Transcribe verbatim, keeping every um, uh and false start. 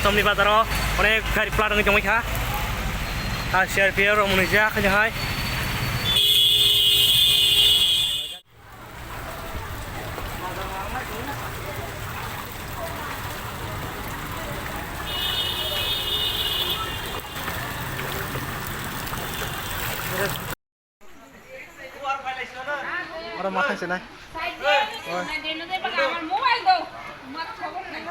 Tomni bazaro onek gari plat wngwi tongwi kha. A C R P F rok mwnwi jak haino hai. Oro mathang se nai. Oi. Mobile do. Mat khobor nai.